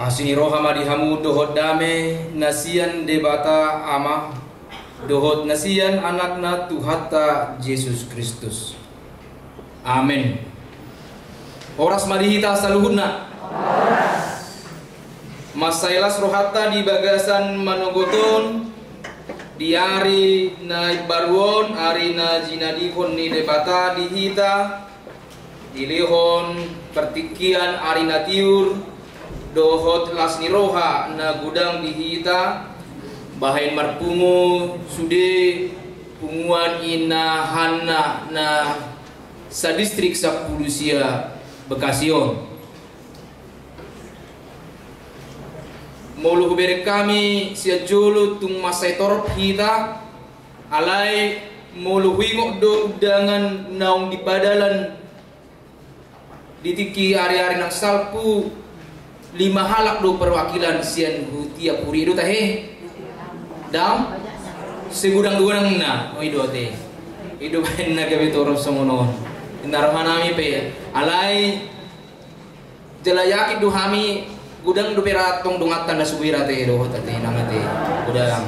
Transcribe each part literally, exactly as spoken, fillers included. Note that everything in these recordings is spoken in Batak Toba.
Asi ni roha ma di hamu dohot dame na sian Debata Ama dohot na sian Anakna Tuhanta Jesus Kristus. Amen. Horas ma di hita saluhutna. Mansai las rohanta di bagasan manogot on, di ari na imbaru on, ari na jinadihon ni Debata di hita, dilehon partingkian ari na tiur dohot las ni roha na godang di hita, bahen marpungu sude punguan ina Hanna na sadistrik sampulu sia Bekasi on. Molo hubereng hami sian jolo tung mansai torop hita, alai molo huingot do undangan naung dipadalan di tingki ari-ari na salpu, lima halak do perwakilan sian hu-, tiap huria, i do tahe? Dang? Segudang-gudangna, o, i do ate. I do bahen na gabe torop songon on. Ninna rohanami pe, alai jala yakin do hami, godang dope ra tong donganta na so boi ra ate, dohot ate, inang ate. Godang.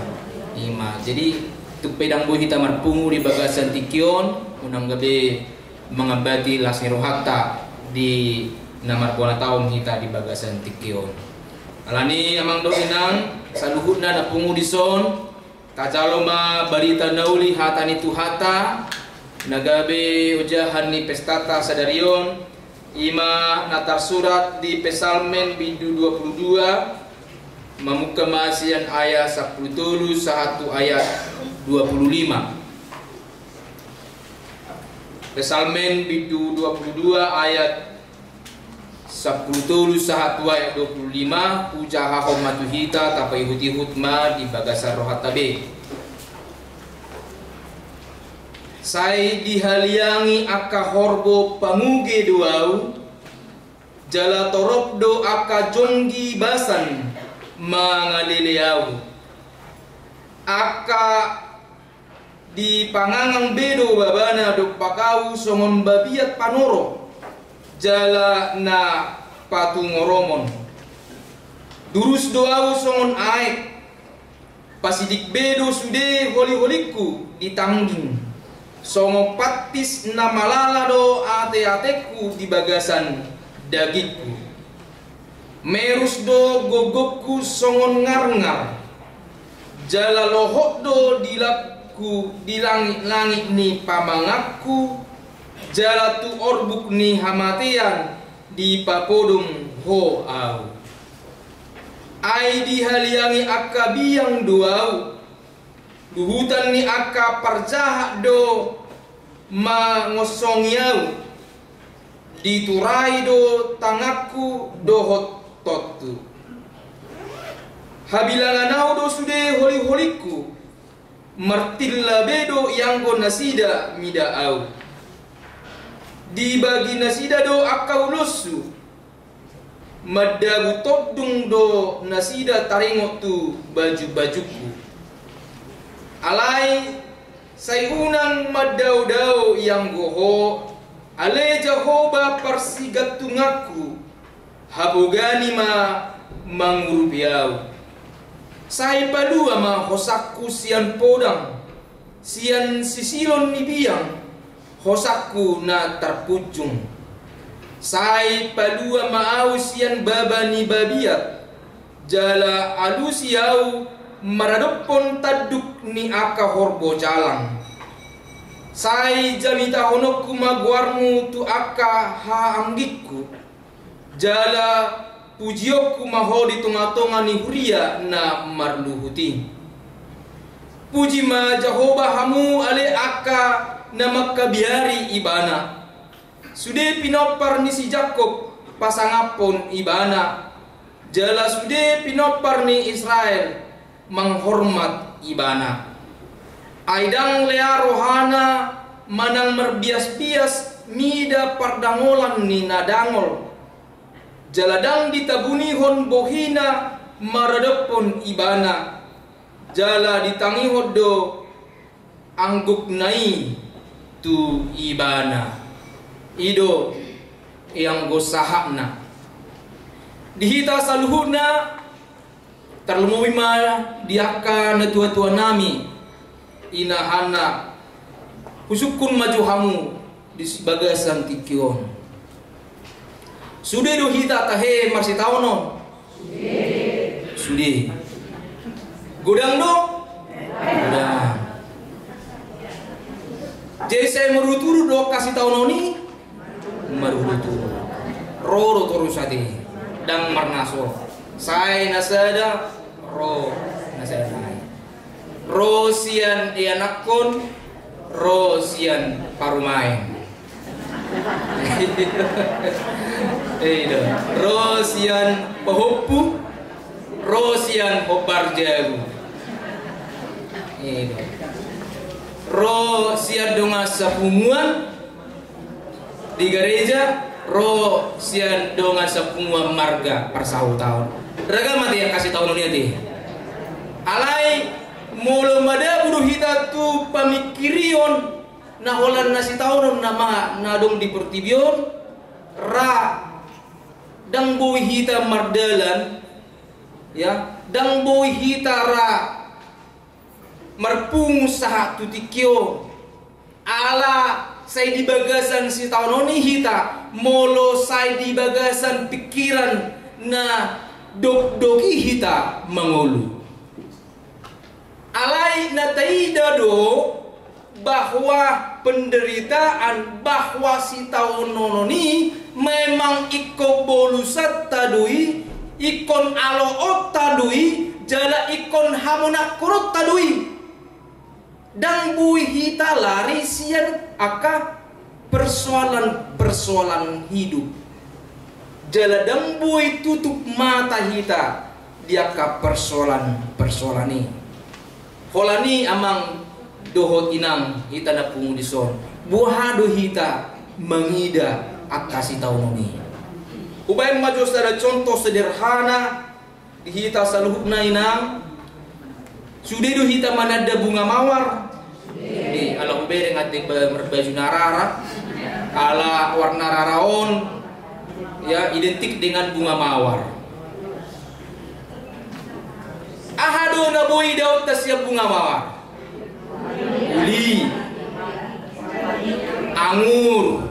I ma. Jadi, tung pe dang boi hita marpungu di bagasan tingki on, unang gabe mangambati las ni rohanta di na marbona taon hita di bagasan tingki on. Alani, amang dohot inang, saluhutna na pungu dison, tajalo ma barita na uli, hata ni Tuhanta, na gabe ojahan ni pestanta sadari on, i ma na tarsurat di Psalmen bindu dua pulu dua, mamungka ma sian ayat sampulu tolu sahat tu ayat dua pulu lima. Psalmen bindu dua pulu dua ayat sampulu tolu sahat tu ayat dua pulu lima, hujahahon ma tu hita, tapaihut-ihut ma di bagasan rohanta be. Sai dihaliangi angka horbo panguge do ahu, jala torop do angka jonggi Basan mangalele ahu. Angka dipangangang be do babana dompak ahu songon babiat panorop, jala na patungoromon. Durus do ahu songon aek, pasidik be do sude holi-holingku di tangging, songon pantis na malala do ate-atengku di bagasan dagingku. Merus do gogongku songon ngarngar, jala lohot do dilangku di langit-langit ni pamanganku, jala tu orbuk ni hamatean dipapodom Ho ahu. Ai dihaliangi angka biang do ahu, luhutan ni angka parjahat do mangosongi ahu, diturai do tanganku dohot tontu. Habilangan ahu do sude holi-holingku, martilla be do ianggo nasida mida ahu. Dibagi nasida do angka uloshu, mandabu tondung do nasida taringot tu baju-bajungku. Alai sai unang mandao-dao ianggo Ho, ale Jahowa parsigantunganku, habogami ma mangurupi ahu. Sai palua ma hosangku sian podang, sian sisilon ni biang, hosangku na tarpunjung. Sai palua ma ahu sian baba ni babiat, jala alusi ahu maradophon tanduk ni angka horbo jalang. Sai jamitahononku ma goarmu tu angka hahaanggingku, jala pujionku ma Ho di tonga-tonga ni huria na marluhut i. Puji ma Jahowa hamu ale angka na mangkabiari Ibana. Sude pinompar ni si Jakkob pasangaphon Ibana, jala sude pinompar ni Israel manghormat Ibana. Ai ndang lea rohana manang marbias-bias mida pardangolan ni na dangol. Jala ndang ditabunihon bohina maradophon Ibana, jala ditangihon do anggukna i tu Ibana. I do ianggo sahatna. Di hita saluhutna, tarlumobi ma di angka natuatua nami, ina, hana, husungkun ma jo hamu di bagasan tingki on. Sude do hita tahe marsitaonon? Sude. Godang do? Godang. Jadi sai marurut-urut do angka sitaonon i? Marurut-urut. Ro do torus ate. Ndang marnaso. Sai na sada, ro na sada nai. Ro sian ianakhon, ro sian parumaen. Ro sian pahompu, ro sian hombar jabu. Ro sian dongan sapunguan di gareja, ro sian dongan sapunguan marga parsahutaon. Ragam ate angka sitaonon i ate. Alai molo madabu do hita tu pamingkirion na holan na sitaonon nama na adong di portibi on, ra ndang boi hita mardalan, ya, ndang boi hita ra marpungu sahat tu tingki on. Ala sai di bagasan sitaonon i hita, molo sai di bagasan pingkiran na dokdok i hita mangolu. Alai na taida do bahwa penderitaan, bahwa sitaonon i memang ingkon bolusanta do i, ingkon aloonta do i, jala ingkon hamonangkononta do i. Ndang boi hita lari sian angka persoalan-persoalan hidup. Jala ndang boi tutup mata hita di angka persoalan-persoalan i. Holan i amang dohot inang hita na pungu dison, boha do hita mangida angka sitaonon i? Hubaen ma jo sada contoh sederhana di hita saluhutna, inang. Sude do hita mananda bunga mawar? Sude. Ala hubereng ate ba-, marbaju na rara. Ala warna rara on, ya, identik dengan bunga mawar. Aha do na boi idaonta sian bunga mawar? Uli. Angur.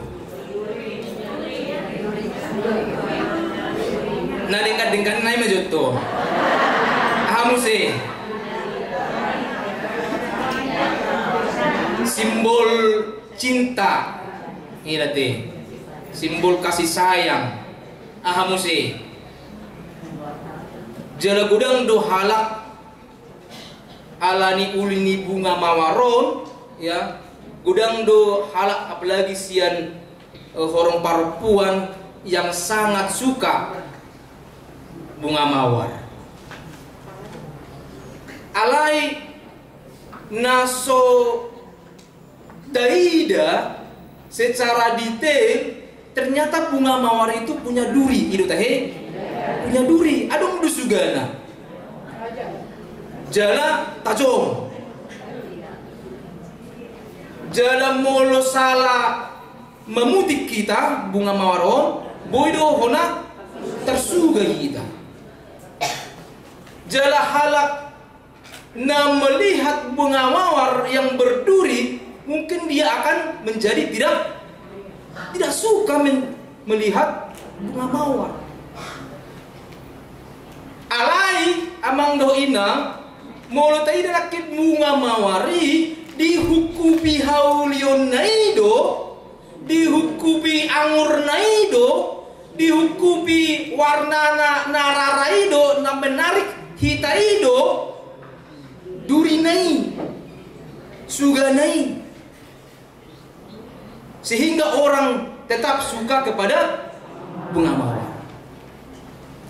Na denggan-denggan nai ma jo tu. Aha muse? Simbol cinta. Ida te. Simbol kasih sayang. Aha muse? Jala godang do halak ala ni uli ni bunga mawar on, ya, godang do halak, apalagi sian, eh, horong parompuan yang sangat suka bunga mawar. Alai na so taida secara detail, ternyata bunga mawar itu punya duri, i do tahe? Punya duri, adong do sugana. Jala tajom. Jala molo sala mamutik hita bunga mawar on, boi do hona tarsuga hita. Jala halak na melihat bunga mawar yang berduri, mungkin dia akan menjadi tidak, tidak suka men-, melihat bunga mawar. Alai, amang dohot inang, molo taida nangkin bunga mawar i, dihungkupi haulionna i do, dihungkupi angurna i do, dihungkupi warnana na rara i do, na menarik hita i do, durina i, sugana i. Sehingga orang tetap suka kepada bunga mawar.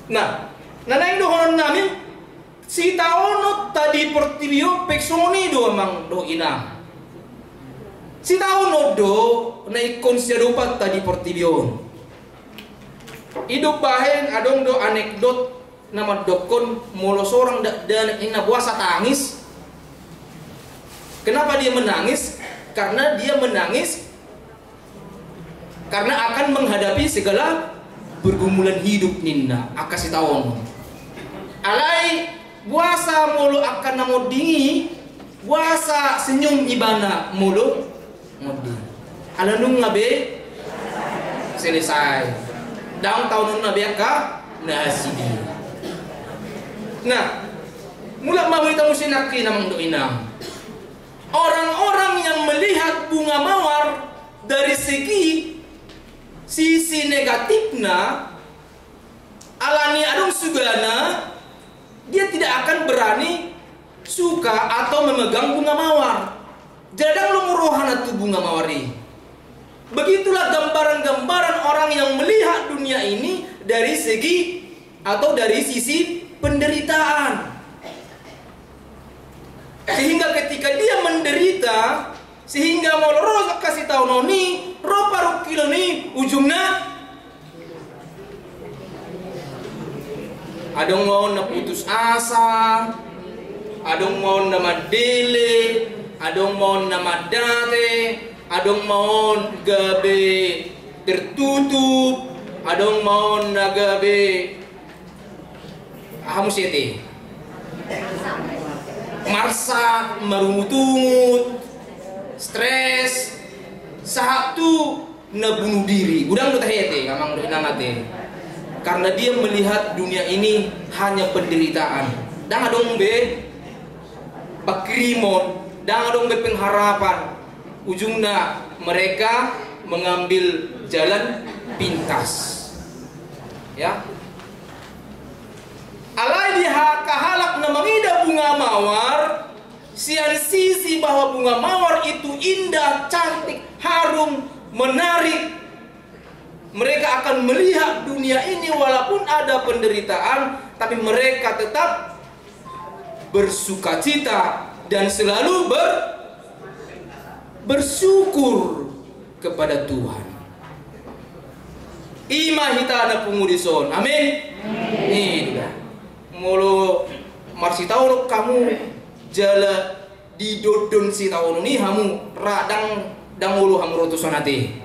Nah, na naeng dohonon nami, sitaononta di portibi on pe songon i do, amang dohot inang. Sitaonon do na ingkon siadopanta di portibi on. I do bahen, adong do anekdot na mandokkon, molo sorang dakdanak ninna boasa tangis. Kenapa dia menangis? Karena dia menangis karena akan menghadapi segala pergumulan hidup ninna angka sitaonon. Alai boasa molo angka na monding i, boasa senyum ibana molo monding? Ala nunga be selesai. Ndang taononna be angka na asi dia. Nah, mulak ma hita muse nangkin, amang dohot inang. Orang-orang yang melihat bunga mawar dari segi sisi negatifna, alani adong sugana, dia tidak akan berani suka atau memegang bunga mawar. Jala ndang lomo rohana tu bunga mawar i. Begitulah gambaran-gambaran orang yang melihat dunia ini dari segi atau dari sisi penderitaan. Sehingga ketika dia menderita, sehingga molo ro angka sitaonon i, ro parungkilon i, ujungna adong ma on na putus asa, adong ma on na mandele, adong ma on na mandate, adong ma on gabe tertutup, adong ma on na gabe, aha muse ate? Marsak, marungut-ungut, stres, sahat tu na bunuh diri. Godang do tahe ate, amang dohot inang ate. Karena dia melihat dunia ini hanya penderitaan. Ndang adong be pangkirimon, ndang adong be pengharapan. Ujungna mereka mengambil jalan pintas. Ya. Alai di ha-, angka halak na mangida bunga mawar, sian sisi bahwa bunga mawar itu indah, cantik, harum, menarik, mereka akan melihat dunia ini walaupun ada penderitaan, tapi mereka tetap bersukacita dan selalu ber-, bersyukur kepada Tuhan. I ma hita na pungu dison. Amin. Amin. Molo marsitaonon hamu jala didondon sitaonon i hamu, ra ndang, ndang olo hamu ro tuson ate.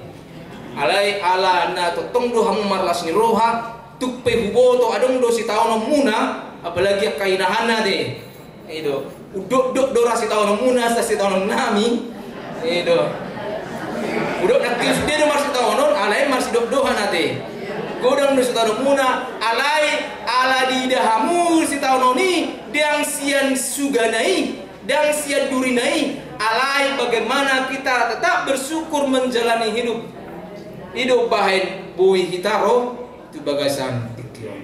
Alai ala na tongtong do hamu marlas ni roha, tung pe huboto adong do sitaononmuna, apalagi angka inahanna ate. I do. Hudokdok do ra sitaononmuna, sa sitaonon nami. I do. Hudok nangkin sude do marsitaonon, alai marsidokdokan ate. Godang do sitaononmuna, alai ala diida hamu sitaonon i, ndang sian sugana i, ndang sian durina i, alai bagaimana kita tetap bersyukur menjalani hidup. I do bahen boi hita ro tu bagasan tingki on.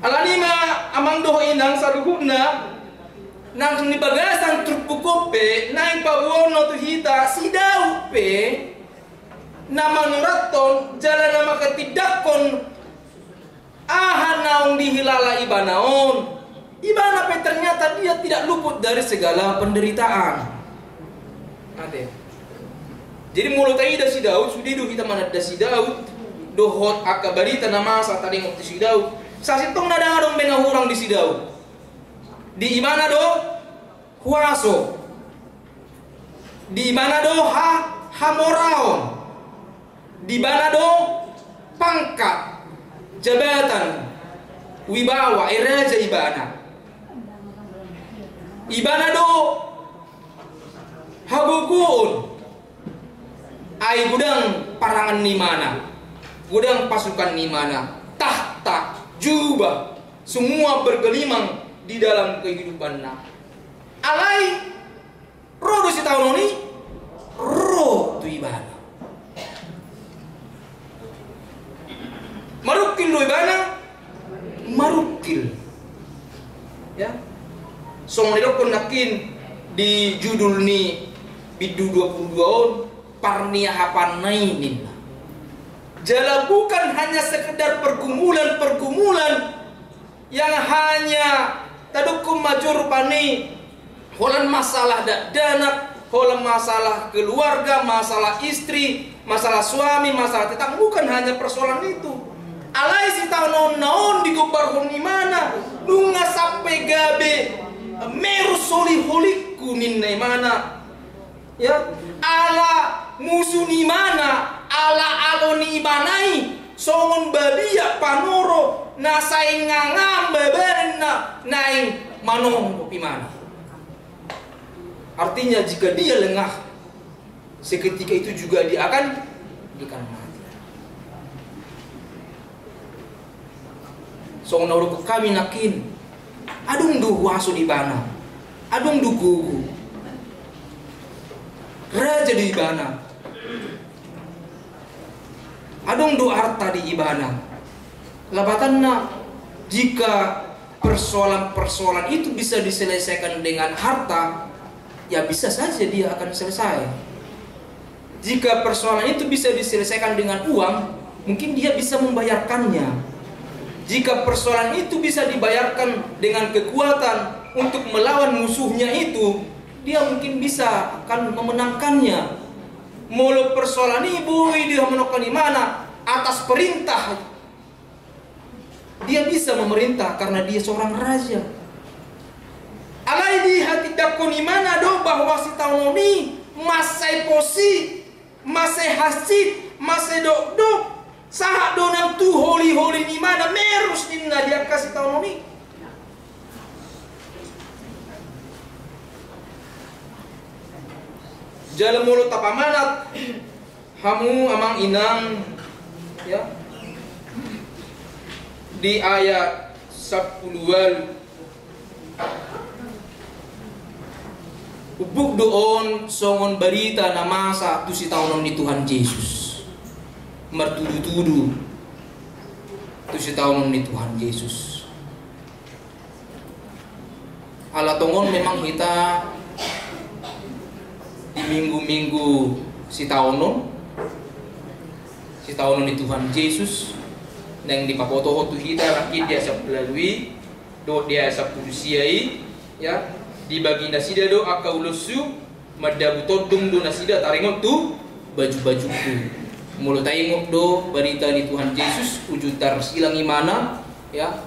Alani ma amang dohot inang saluhutna, nang di bagasan turpuk on pe, naeng paboaon tu hita, si Daud pe, na manurathon, jala na manghatindanghon aha naung dihilala ibana on. Ibana pe ternyata dia tidak luput dari segala penderitaan. Ate. Jadi molo taida si Daud, sude do hita mananda si Daud, dohot angka barita na masa taringot tu si Daud. Sasintongna ndang adong be na hurang di si Daud. Di ibana do huaso. Di ibana do ha-, hamoraon. Di ibana do pangkat, jabatan, wibawa, e, raja ibana. Ibana do hagogoon. Ai godang parangan ni ibana, godang pasukan ni ibana, tahta, jubah, semua bergelimang di dalam kehidupanna. Alai ro do sitaonon i, ro tu ibana. Marungkil do ibana, marungkil. Ya. Songon didokkon nangkin di judul ni bindu dua puluh dua on, parniahapanna i ninna. Jala bukan hanya sekedar pergumulan-pergumulan yang hanya tadungkon ma jur pani holan masalah dakdanak, holan masalah keluarga, masalah istri, masalah suami, masalah tetangga, bukan hanya persoalan itu. Alai sitaononna on digombarhon ibana, nunga sampe gabe merus holi-holingku ninna ibana. Ya, ala musu ni ibana, ala alo ni ibana i, Songon babiat panoro na sai ngangam babaenna naeng manongkop imana. Artinya, jika dia lengah, seketika itu juga dia akan, dia akan mati. Songon na hudokkon hami nangkin, adong do huaso di ibana, adong do gogo, raja do ibana, adong do arta di ibana. Lapatanna, jika persoalan-persoalan itu bisa diselesaikan dengan harta, ya, bisa saja dia akan selesai. Jika persoalan itu bisa diselesaikan dengan uang, mungkin dia bisa membayarkannya. Jika persoalan itu bisa dibayarkan dengan kekuatan untuk melawan musuhnya itu, dia mungkin bisa akan memenangkannya. Molo persoalan i boi dihamonangkon imana atas perintah, dia bisa memerintah karena dia seorang raja. Alai dihatindangkon imana do bahwa sitaonon i mansai pos i, mansai hansit, mansai dokdok, sahat do nang tu holi-holi ni imana merus ninna di angka sitaonon i. Jala molo tapamanat hamu amang inang, ya, di ayat sampulu ualu, umbuk do on songon barita na masa tu sitaonon ni Tuhan Jesus, martudu-tudu tu sitaonon ni Tuhan Jesus. Ala tongon memang hita di minggu-minggu sitaonon, sitaonon ni Tuhan Jesus, naeng dipabotohon tu hita nangkin di ayat sampulu ualu i dohot di ayat sampulu sia i, ya, dibagi nasida do angka ulossu, mandabu tondung do nasida taringot tu baju-bajungku. Molo taingot do barita ni Tuhan Jesus, uju tarsilang imana, ya,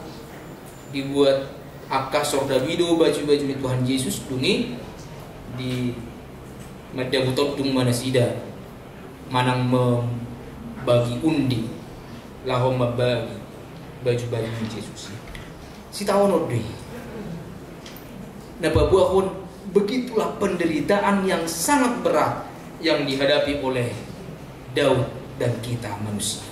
dibuat angka sordadu i do baju-baju ni Tuhan Jesus, dung i di mandabu tondung ma nasida manang membagi undi laho mambagi baju-baju ni Jesus i. Sitaonon do i na paboahon. Begitulah penderitaan yang sangat berat yang dihadapi oleh Daud dan kita manusia.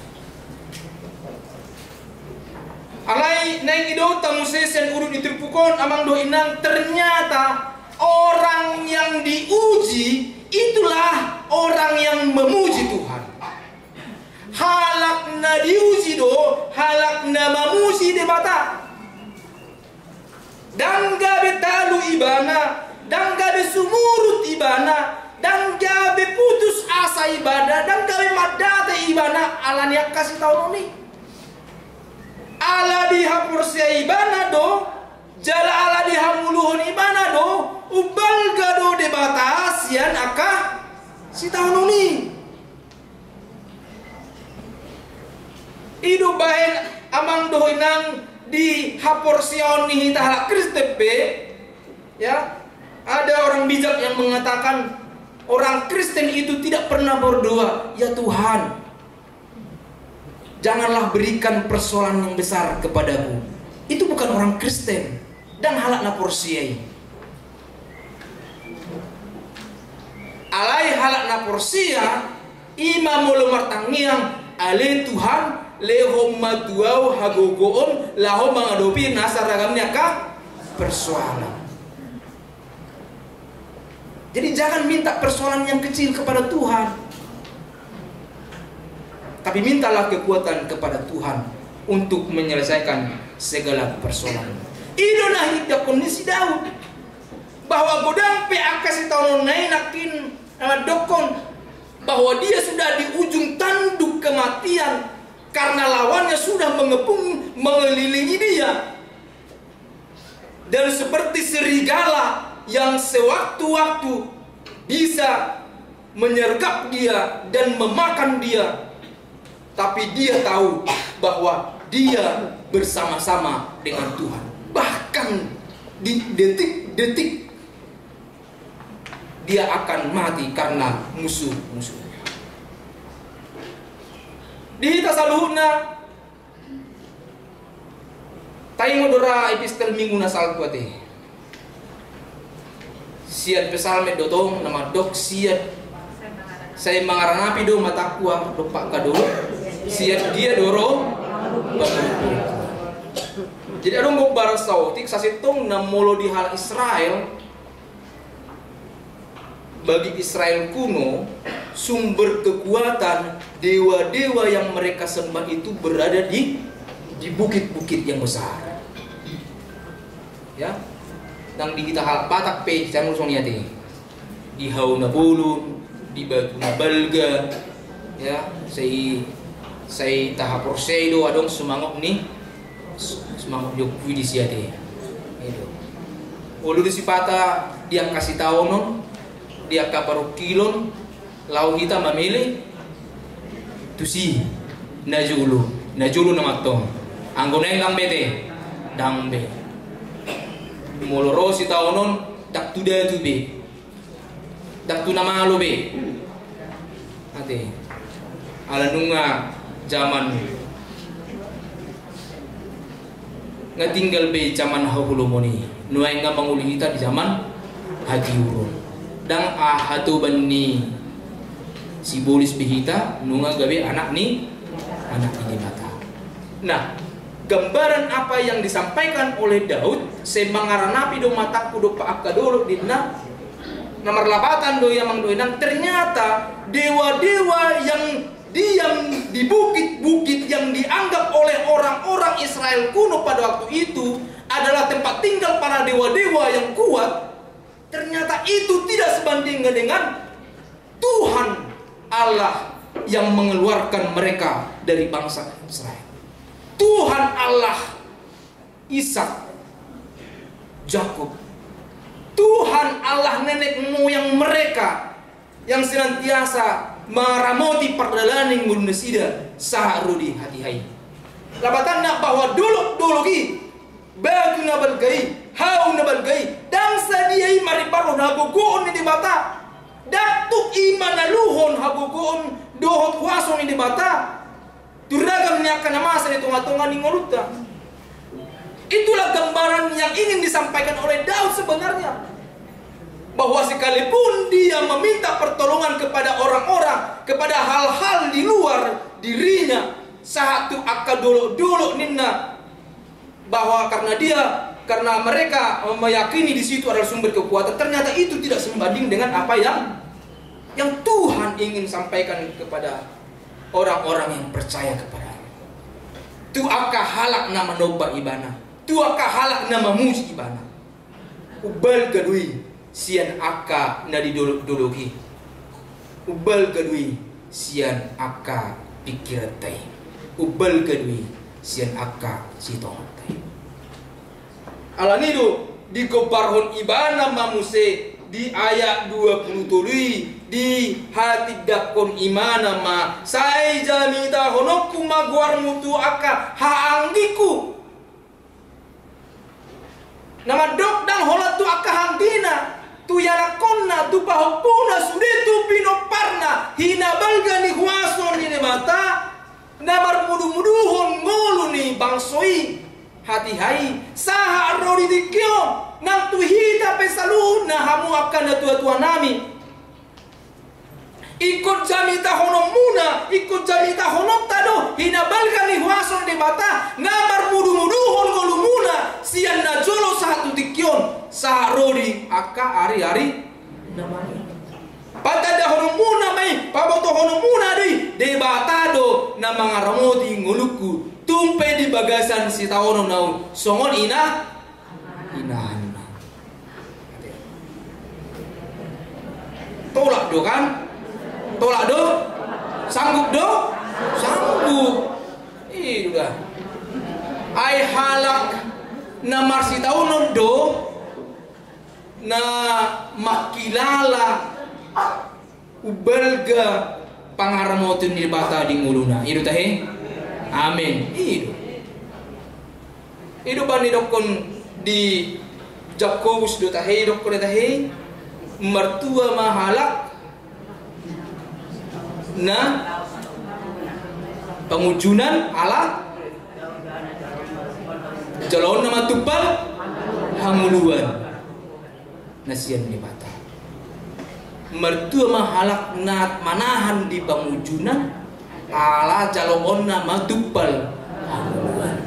Alai naeng idaonta muse sian urut ni turpuk on, amang dohot inang, ternyata orang yang diuji itulah orang yang memuji Tuhan. Halak na diuji do halak na mamuji Debata. Ndang gabe talu ibana, ndang gabe sumurut ibana, ndang gabe putus asa ibana, ndang gabe mandate ibana ala ni angka sitaonon i. Ala dihaporseai ibana do, jala ala dihamuluhon ibana do, umbalga do Debata sian angka sitaonon i. I do bahen amang dohot inang di haporseaon ni hita halak Kristen pe, ya, ada orang bijak yang mengatakan orang Kristen itu tidak pernah berdoa, "Ya Tuhan, janganlah berikan persoalan yang besar kepadaku." Itu bukan orang Kristen, ndang halak na porsea i. Alai halak na porsea, i ma molo martangiang, "Ale Tuhan, lehon ma tu ahu hagogoon laho mangadopi na saragam ni angka persoalan." Jadi jangan minta persoalan yang kecil kepada Tuhan, tapi mintalah kekuatan kepada Tuhan untuk menyelesaikan segala persoalan. I do na hindakkon ni si Daud. Bahwa godang pe angka sitaononna i nangkin na mandokkon bahwa dia sudah di ujung tanduk kematian, karena lawannya sudah mengepung, mengelilingi dia. Dan seperti serigala yang sewaktu-waktu bisa menyergap dia dan memakan dia, tapi dia tahu bahwa dia bersama-sama dengan Tuhan. Bahkan di detik-detik dia akan mati karena musuh-musuhnya. Di hita saluhutna, taingot do ra epistel Minggu na salpu ate. Sian Psalmen do tong na mandok, sian, sai mangaranapi do matangku dompak angka dolok, sian dia do ro pangurupurupku. Jadi adong gombaran saotik, sasintongna molo di halak Israel, bagi Israel kuno, sumber kekuatan, dewa-dewa yang mereka sembah itu berada di, di bukit-bukit yang besar. Ya, nang di hita halak Batak pe, jangan usung niate. Di hau na bolon, di batu na balga, ya, sai, sai tahaporseai do adong sumangop ni, sumangop ni ompu i disi ate. Olo do sipata di angka sitaonon, di angka parungkilon, laho hita mamele tusi, na jolo, na jolo nama antong. Anggo naeng, ndang be ate, ndang be. Molo ro sitaonon, ndang tu datu be, ndang tu na malo be ate. Ala nunga jaman, nga tinggal be jaman haholomon i, nuaeng nga mangolu hita di jaman hatiuron. Ndang aha toban ni sibolis be hita, nunga gabe anak ni, anak ni Debata. Nah, gambaran apa yang disampaikan oleh Daud, sai mangaranapi do matangku dompak angka dolok, ninna, na marlapatan do i, amang dohot inang, ternyata dewa-dewa yang diam di bukit-bukit yang dianggap oleh orang-orang Israel kuno pada waktu itu adalah tempat tinggal para dewa-dewa yang kuat, ternyata itu tidak sebanding dengan Tuhan Allah yang mengeluarkan mereka dari bangsa Israel. Tuhan Allah Ishak, Yakub, Tuhan Allah nenek moyang mereka yang senantiasa mangaramoti pardalanan ni ngolu nasida sahat ro di hatiha i. Lapatanna bahwa dolok-dolok i, batu na balga i, hau na balga i, ndang sadia i mariparhon hagogoon ni Debata. Ndang tuk i manaluhon hagogoon dohot huaso ni Debata tu ragam ni angka na masa di tonga-tonga ni ngolunta. Itulah gambaran yang ingin disampaikan oleh Daud sebenarnya, bahwa sekalipun dia meminta pertolongan kepada orang-orang, kepada hal-hal di luar dirinya, sahat tu angka dolok-dolok ninna, bahwa karena dia, karena mereka meyakini di situ adalah sumber kekuatan, ternyata itu tidak sebanding dengan apa yang, yang Tuhan ingin sampaikan kepada orang-orang yang percaya kepada-Nya. Tu angka halak na manomba Ibana, tu angka halak na mamuji Ibana. Umbalga do i sian angka na di dolok-dolok i. Umbalga do i sian angka pingkiranta i. Umbalga do i sian angka sitaononta i. Alani do digombarhon Ibana ma muse di ayat dua pulu tolu i, dihatindangkon Ibana ma, sai jamitahononku ma goarmu tu angka haanggingku. Na mandok ndang holan tu angka haanggina, tu ianakkonna, tu pahompuna, sude tu pinomparna, hinabalga ni huaso ni Debata na marmudumuduhon ngolu ni bangso i, hatiha i, sahat ro di tingki on. Nang tu hita pe saluhutna, hamu angka natuatuanami, ingkon jamitahononmuna, ingkon jamitahononta do hinabalga ni huaso ni Debata na marmudumuduhon ngolumuna sian na jolo sahat tu tingki on, sahat ro di angka ariari na marnida. Patandahononmuna ma i, pabotohononmuna do i, Debata do na mangaramoti ngolungku, tung pe di bagasan sitaonon ahu songon ina, inahanna. Tolak do kan? Tolak do? Sanggup do? Sanggup. I do da. Ai halak na marsitaonon do na mangkilala umbalga pangaramotion ni Debata di ngoluna. I do tahe? Amen. I do. I do umbahen didokkon di Jakobus do tahe, didokkon do tahe, martua ma halak na Pangunjunan ala jaloonna mantumpal hangoluan na sian Debata. Martua ma halak na manahan di pangunjunan ala jaloonna mantumpal hangoluan.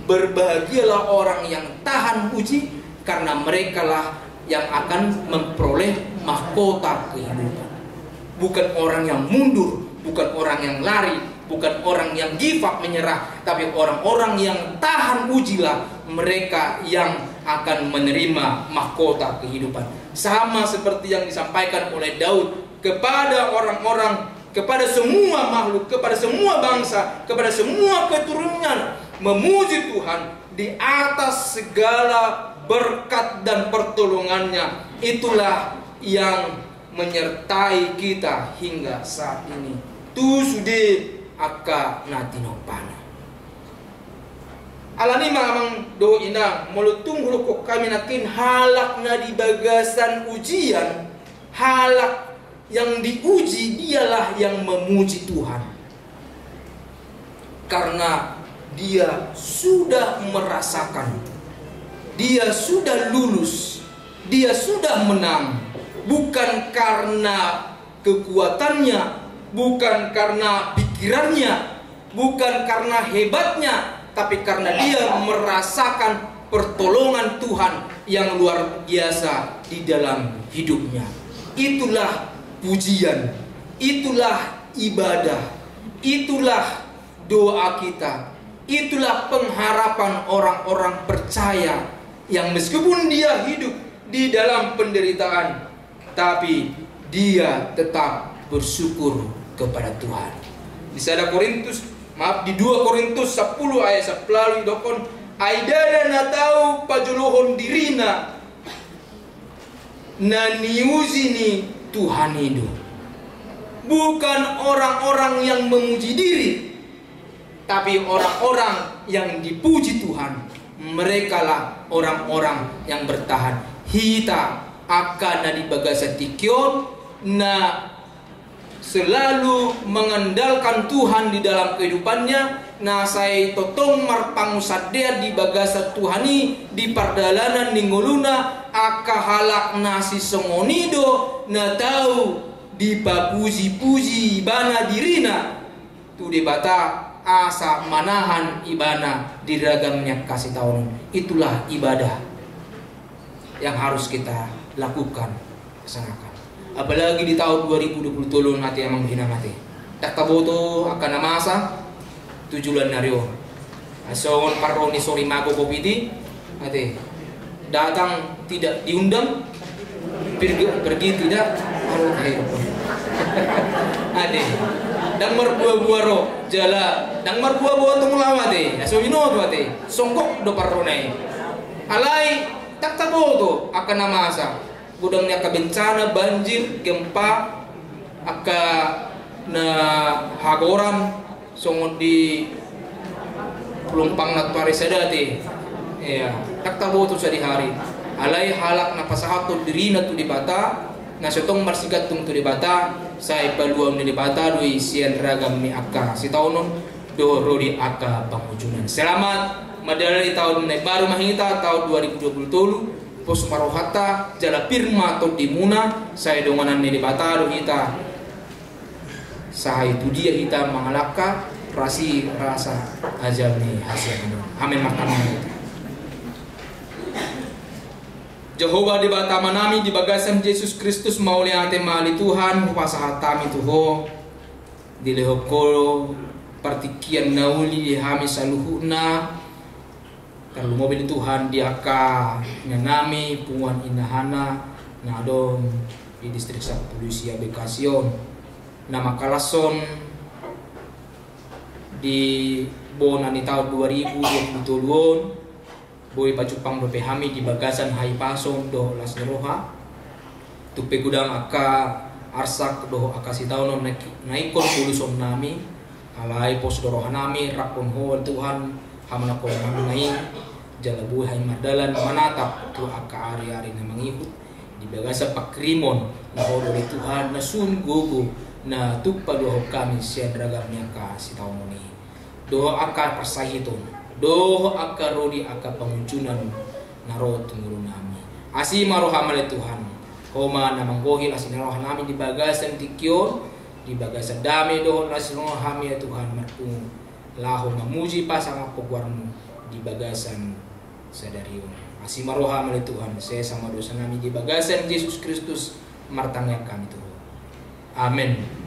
Berbahagialah orang yang tahan uji, karena merekalah yang akan memperoleh mahkota kehidupan. Bukan orang yang mundur, bukan orang yang lari, bukan orang yang give up, menyerah, tapi orang-orang yang tahan ujilah mereka yang akan menerima mahkota kehidupan. Sama seperti yang disampaikan oleh Daud kepada orang-orang, kepada semua makhluk, kepada semua bangsa, kepada semua keturunan, memuji Tuhan di atas segala berkat dan pertolongannya. Itulah yang menyertai kita hingga saat ini. Tu sude angka na tinompana. Alani i ma amang dohot inang, molo tung hudokkon hami nangkin, halak na di bagasan ujian, halak yang diuji, dialah yang memuji Tuhan. Karena dia sudah merasakan, dia sudah lulus, dia sudah menang, bukan karena kekuatannya, bukan karena pikirannya, bukan karena hebatnya, tapi karena dia merasakan pertolongan Tuhan yang luar biasa di dalam hidupnya. Itulah pujian, itulah ibadah, itulah doa kita, itulah pengharapan orang-orang percaya yang meskipun dia hidup di dalam penderitaan, tapi dia tetap bersyukur kepada Tuhan. Di sada Korintus, maaf, di dua Korintus sampulu ayat sampulu ualu didokkon, ai ndada na tau pajolohon dirina na niuji ni Tuhan i do. Bukan orang-orang yang memuji diri, tapi orang-orang yang dipuji Tuhan, merekalah orang-orang yang bertahan. Hita angka na di bagasan tingki on, na selalu mengandalkan Tuhan di dalam kehidupannya, na sai tongtong marpangunsandean di bagasan Tuhan i di pardalanan ni ngoluna, angka halak na sisongon i do na tau dipapuji-puji ibana dirina tu Debata, asa manahan ibana di ragam ni angka sitaonon. Itulah ibadah yang harus kita lakukan, laksanakan. Apalagi di tahun dua ribu dua puluh tolu on, ate amang dohot inang, ate. Ndang taboto angka na masa tu joloan ni ari on. Songon parro ni sorimago covid i, ate. Datang tidak diundang, pergi, pergi tidak, anu, eh. Ate. Ndang marbua-bua ro, jala ndang marbua-bua tong laho, ate. Aso binoto, ate. Songgop do parrona i. Alai ndang taboto angka na masa. Godang ni angka bencana, banjir, gempa, angka na hagoran, songon di Pelumpang na tu ari sada, ate. Iya, ndang taboto sadihari. Alai halak na pasahathon dirina tu Debata, na so tong marsigantung tu Debata, sai paluaon ni Debata do i sian ragam ni angka sitaonon dohot ro di angka pangunjunan. Selamat mandalani tahun na imbaru ma hita, tahun dua ribu dua puluh tolu. Pos ma rohanta jala pir ma tondimuna, sai donganan ni Debata do hita. Sai tu dia hita mangalangka, rasi rasa ajal ni hasiangan on. Amin. Martangiang ma hita. Jahowa Debata Amanami, di bagasan Jesus Kristus mauliate ma ale Tuhan, hupasahat hami tu Ho, dilehon Ho partingkian na uli di hami saluhutna, tarlumobi ale Tuhan di angka inanami, punguan inahana, na adong di Distrik Sapuluh Sia Bekasi on, na mangkalashon di bona ni taon dua ribu dua puluh tolu on, boi pajumpang dope hami di bagasan hahipason dohot las ni roha. Tung pe godang angka arsak dohot angka sitaonon na ingkon polusonnami, alai pos do rohanami, rap dohot Ho ale Tuhan, hamonanghononganna i, jala boi hami mardalan manatap tu angka ari-ari na mangihut, di bagasan pangkirimon na Ho do ale Tuhan, na sun gogo na tung paluahon hami sian ragam ni angka sitaonon i, dohot angka parsahiton, dohot angka rodi, angka pangunjunan na ro tu ngolu nami. Asi ma roham ale Tuhan, Ho ma na manggohi las ni roha nami di bagasan tingki on, di bagasan dame dohot las ni roha nami ale Tuhan, marpungu laho mamuji pasangaphon goarmu di bagasan sadari on. Asi ma roham ale Tuhan, sesa ma dosa nami di bagasan Jesus Kristus, martangiang hami tu Ho. Amen.